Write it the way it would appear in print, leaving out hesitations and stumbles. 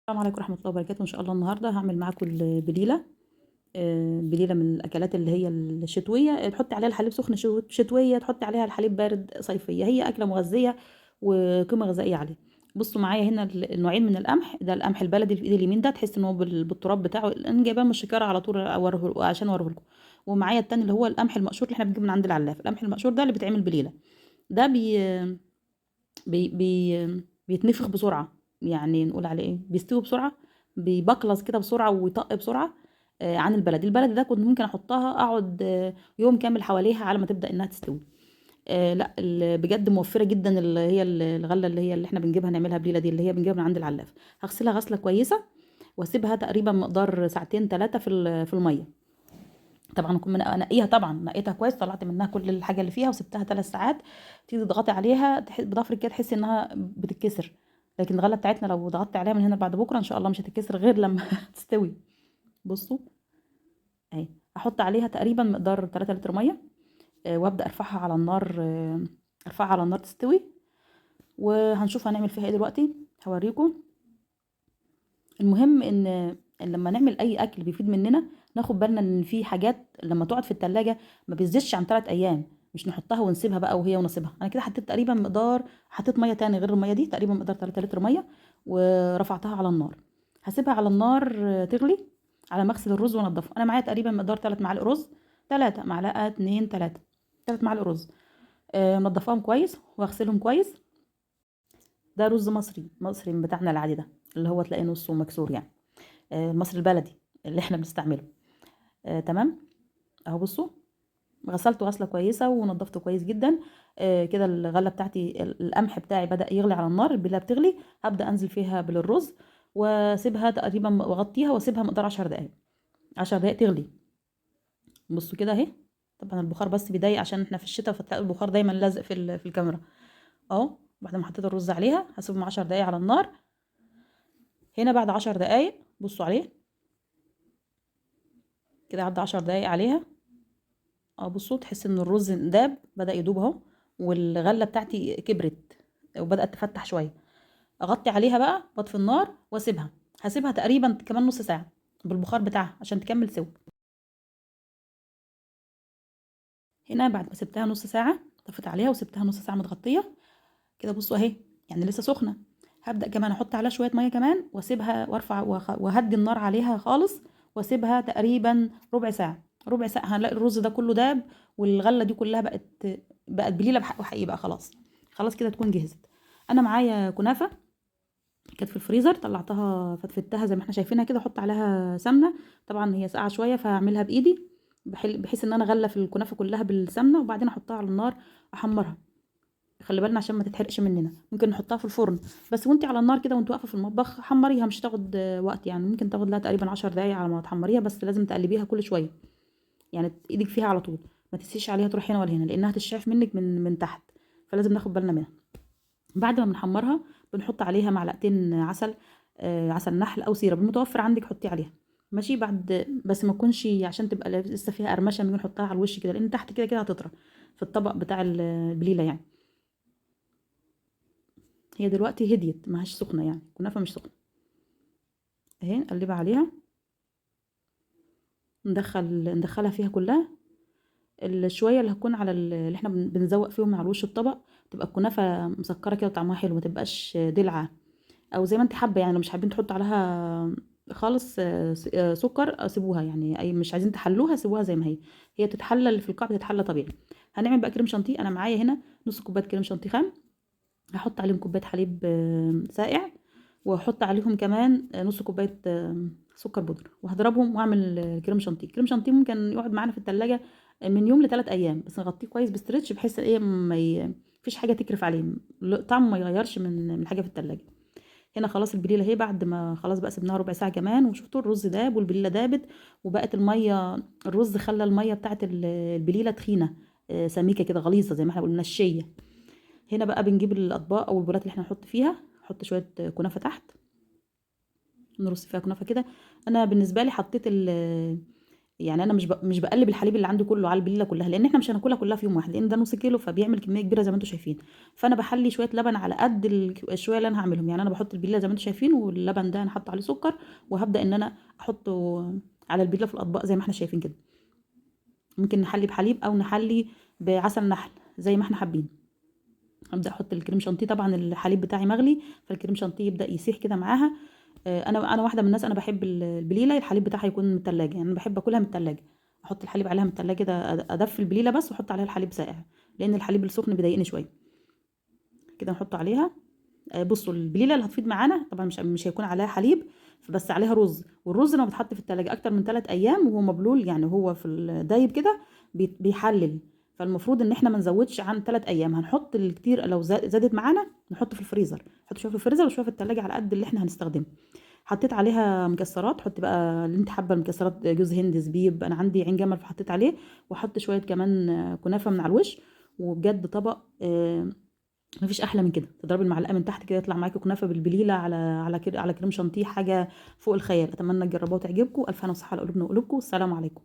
السلام عليكم ورحمة الله وبركاته. إن شاء الله النهاردة هعمل معاكم البليلة. بليلة من الأكلات اللي هي الشتوية، تحطي عليها الحليب سخن شتوية، تحطي عليها الحليب بارد صيفية. هي أكلة مغذية وقيمة غذائية عالية. بصوا معايا هنا النوعين من القمح. ده القمح البلدي اللي في ايد اليمين ده، تحس ان هو بالتراب بتاعه، انا جايباه من الشكاره على طول اوريه عشان اوريه لكم. ومعايا التاني اللي هو القمح المقشور اللي احنا بنجيبه من عند العلاف. القمح المقشور ده اللي بيتعمل بليلة، ده بي بي بي بيتنفخ بسرعة، يعني نقول عليه ايه، بيستوي بسرعة، بيبقلص كده بسرعة ويطق بسرعة عن البلدي. البلدي ده كنت ممكن احطها اقعد يوم كامل حواليها على ما تبدأ انها تستوي. لا، بجد موفرة جدا اللي هي الغلة اللي هي اللي احنا بنجيبها نعملها بليلة دي، اللي هي بنجيبها من عند العلاف. هغسلها غسلة كويسة واسيبها تقريبا مقدار ساعتين 3 في المية. طبعا اكون انقيها، طبعا نقيتها كويس، طلعت منها كل الحاجة اللي فيها وسبتها 3 ساعات. تيجي تضغطي عليها بضفرك كده تحسي انها بتتكسر، لكن الغلة بتاعتنا لو ضغطتي عليها من هنا بعد بكره ان شاء الله مش هتتكسر غير لما تستوي. بصوا اهي، هحط عليها تقريبا مقدار 3 لتر مية، وابدا ارفعها على النار، ارفعها على النار تستوي. وهنشوف هنعمل فيها ايه دلوقتي، هوريكم. المهم ان لما نعمل اي اكل بيفيد مننا ناخد بالنا ان في حاجات لما تقعد في التلاجة ما بيزيدش عن 3 ايام، مش نحطها ونسيبها بقى وهي ونصيبها. انا كده حطيت تقريبا مقدار، حطيت مية تاني غير المية دي، تقريبا مقدار 3 لتر مية، ورفعتها على النار. هسيبها على النار تغلي على ما اغسل الرز وانضفه. انا معايا تقريبا مقدار 3 معالق رز، 3 معلقه، 2 3، 3 معالق رز. منضفاهم كويس واغسلهم كويس. ده رز مصري، مصري من بتاعنا العادي ده اللي هو تلاقيه نصه مكسور يعني، المصري البلدي اللي احنا بنستعمله. تمام اهو. بصوا غسلته غسله كويسة ونضفته كويس جدا. كده الغلة بتاعتي، القمح بتاعي بدا يغلي على النار، البليله بتغلي. هبدا انزل فيها بالرز واسيبها تقريبا، واغطيها واسيبها مقدار 10 دقائق، 10 دقائق تغلي. بصوا كده اهي. طبعا البخار بس بيضايق عشان احنا في الشتاء، فتلاقي البخار دايما لازق في الكاميرا اهو. بعد ما حطيت الرز عليها هسيبهم 10 دقايق على النار. هنا بعد 10 دقايق بصوا عليه كده، عدى 10 دقايق عليها اهو. بصوا تحس ان الرز داب، بدأ يدوب اهو، والغلة بتاعتي كبرت وبدأت تفتح شوية. اغطي عليها بقى واطفي النار واسيبها. هسيبها تقريبا كمان نص ساعة بالبخار بتاعها عشان تكمل سوا. هنا بعد ما سبتها نص ساعة طفيت عليها وسبتها نص ساعة متغطية كده. بصوا اهي، يعني لسه سخنة. هبدأ كمان احط عليها شوية مية كمان واسيبها وارفع وهدي النار عليها خالص، واسيبها تقريبا ربع ساعة. ربع ساعة هنلاقي الرز ده كله داب والغلة دي كلها بقت بليلة بحق وحقيقي بقى. خلاص خلاص كده تكون جهزت. انا معايا كنافة كانت في الفريزر، طلعتها فتفتها زي ما احنا شايفينها كده، احط عليها سمنة. طبعا هي ساقعة شوية فهعملها بايدي بحيث ان انا اغلف الكنافة كلها بالسمنة، وبعدين احطها على النار احمرها. خلي بالنا عشان ما تتحرقش مننا. ممكن نحطها في الفرن بس وانتي على النار كده وانت واقفة في المطبخ حمريها، مش هتاخد وقت يعني، ممكن تاخد لها تقريبا 10 دقايق على ما تحمريها، بس لازم تقلبيها كل شوية، يعني ايدك فيها على طول، ما تسيش عليها تروح هنا ولا هنا لانها هتشعف منك من تحت، فلازم ناخد بالنا منها. بعد ما بنحمرها بنحط عليها معلقتين عسل، عسل نحل او سيرب المتوفر عندك حطيه عليها ماشي. بعد بس ما تكونش عشان تبقى لسه فيها قرمشه، ممكن نحطها على الوش كده لان تحت كده كده هتطرى في الطبق بتاع البليله يعني. هي دلوقتي هديت، ما هيش سخنة يعني، الكنافه مش سخنة اهي. نقلبها عليها، ندخلها فيها كلها. الشويه اللي هتكون على اللي احنا بنزوق فيهم على وش الطبق، تبقى الكنافه مسكره كده وطعمها حلو، ما تبقاش دلعه او زي ما انت حابة يعني. لو مش حابين تحطوا عليها خالص، سكر، سيبوها يعني، اي مش عايزين تحلوها سيبوها زي ما هي، هي بتتحلى اللي في القاع بتتحلى طبيعي. هنعمل بقى كريم شانتيه. انا معايا هنا نص كوباية كريم شانتيه خام، هحط عليهم كوباية حليب ساقع، واحط عليهم كمان نص كوباية سكر بودره، وهضربهم واعمل كريم شانتيه. كريم شانتيه ممكن يقعد معانا في التلاجة من يوم لثلاث ايام، بس نغطيه كويس بستريتش بحيث ايه ما فيش حاجة تكرف عليه، طعمه ما يغيرش من حاجة في التلاجة. هنا خلاص البليله اهي، بعد ما خلاص بقى سيبناها ربع ساعة كمان، وشفتوا الرز داب والبليله دابت، وبقت المية، الرز خلى المية بتاعت البليله تخينة، سميكة كده غليظة زي ما احنا قلنا الشيه. هنا بقى بنجيب الاطباق او البولات اللي احنا نحط فيها، نحط شوية كنافه تحت، نرص فيها كنافه كده. انا بالنسبة لي حطيت يعني انا مش بقلب الحليب اللي عندي كله على البليله كلها، لان احنا مش هناكلها كلها في يوم واحد، لان ده نص كيلو فبيعمل كمية كبيرة زي ما انتم شايفين. فانا بحلي شوية لبن على قد الشويه اللي انا هعملهم. يعني انا بحط البليله زي ما انتم شايفين، واللبن ده انا حاطه عليه سكر، وهبدا ان انا احطه على البليله في الاطباق زي ما احنا شايفين كده. ممكن نحلي بحليب او نحلي بعسل نحل زي ما احنا حابين. ابدا احط الكريم شانتيه، طبعا الحليب بتاعي مغلي فالكريم شانتيه يبدا يسيح كده معاها. انا واحدة من الناس انا بحب البليله الحليب بتاعها يكون من التلاجة، يعني انا بحب اكلها من التلاجة، احط الحليب عليها من التلاجة كده، ادفي البليله بس واحط عليها الحليب ساقع، لان الحليب السخن بيضايقني شوية كده. نحطه عليها. بصوا البليله اللي هتفيض معانا طبعا مش هيكون عليها حليب، بس عليها رز، والرز لما بيتحط في التلاجة اكتر من 3 ايام وهو مبلول، يعني هو في الدايب كده بيحلل، فالمفروض ان احنا ما نزودش عن 3 ايام. هنحط الكتير لو زادت معانا نحطه في الفريزر، نحط شوية في الفريزر وشوية في التلاجة على قد اللي احنا هنستخدمه. حطيت عليها مكسرات، حطي بقى اللي انت حابة المكسرات، جوز هند، زبيب، انا عندي عين جمل فحطيت عليه، وحط شوية كمان كنافه من على الوش. وبجد طبق مفيش احلى من كده. تضربي المعلقة من تحت كده يطلع معاكي كنافه بالبليله على كريم شانتيه، حاجة فوق الخيال. اتمنى تجربوها وتعجبكم. الف هنا وصحة على قلوبنا وقلوبكم. السلام عليكم.